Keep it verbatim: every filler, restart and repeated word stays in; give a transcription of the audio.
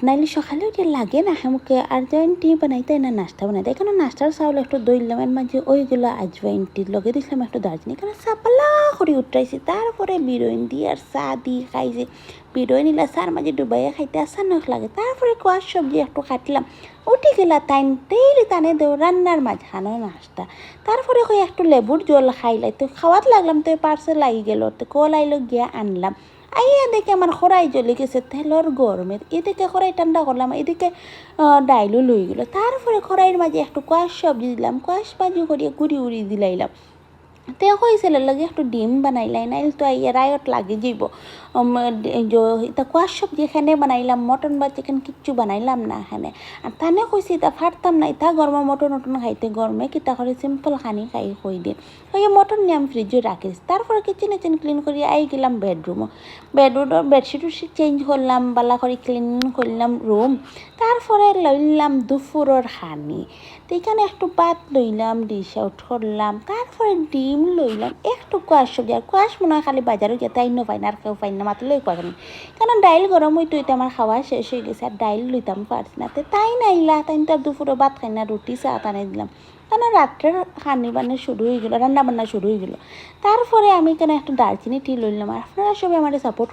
নাইলে সকালে উঠে লাগে না, হেমুকে আর্জেন্ট টি বানাইতে না নাস্তা বানাইতে। এখানো নাস্তার চাউল একটু দইলাম, এর মাঝে ওইগুলো আজওয়াইন টির লগে দিছিলাম একটু দারচিনি, কারণ চা পালা করি উঠাইছি। তারপরে বিরইন দি আর চা দি খাইছি। বিরইন ইলা চার মাঝে ডুবাইয়া খাইতে আসানক লাগে। তারপরে কোয়াশ সবজি একটু কাটলাম, উঠি গেলা তাইন, ডেইলি তানে দেও রান্নার মাঝখানো নাস্তা। তারপরে কই একটু লেবুর জল খাইলাই, তো খাওয়াত লাগলাম, তো পার্সেল লাগি গেল, তো কল আইলো, গিয়া আনলাম। আইয়া দেখি আমার কড়াই জ্বলি গেছে তেলর গরমে। এদিকে কড়াই ঠান্ডা করলাম, এদিকে আহ, ডাইলও লই গেল। তারপরে কড়াইর মাঝে একটু কোয়াশ সবজি দিলাম, কোয়াশ ভাজি করিয়া গুড়ি উড়ি দিলাইলাম। তে কইছিল লগে একটু ডিম বানাইলাই, নাইলে তো আইয়া রায়ট লাগি যাইব। উম, ডি- জ- ইতা কোয়াশ সবজি এখানে বানাইলাম, মটন বা চিকেন কিচ্ছু বানাইলাম না এখানে। আর তানে কইছি ইতা পারতাম না, ইতা গরমে মটন উটন খাইতে, গরমে কিতা করে সিম্পল খানি খাই কই দিন। ওই যে মটন নিয়ে আমি ফ্রিজে রাখিস। তারপরে কিচেন টিচেন ক্লিন করি আই গেলাম বেডরুমও। বেডরুমও বেডশিট উডশিট চেঞ্জ করলাম, বালা করি ক্লিন করলাম রুম। তারপরে লইলাম দুপুরর খানি। তো এখানে একটু ভাত লইলাম, ডিশ আউট করলাম, তারপরে ডিম লইলাম, একটু কোয়াশ সবজি। আর কোয়াশ মনে হয় খালি বাজারও গিয়া তাইন পাইন, আর কেউ পাইন না, মাত্র লই কোয়াশ আনি। কারণ ডাইল গরম হইতে হইতে আমার খাওয়া শেষ হয়ে গেছে, আর ডাইল লইতাম পারছি না। তো তাইন আইলা, তাইন তো আর দুপুরে ভাত খাই না, রুটি চা তানে দিলাম। কারণ রাত্রের খানি বান্না শুরু হয়ে গেল, রান্না বান্না শুরু হয়ে গেল। তারপরে আমি কেন একটু দারচিনি টি লইলাম। আর আপনারা সবাই আমার সাপোর্ট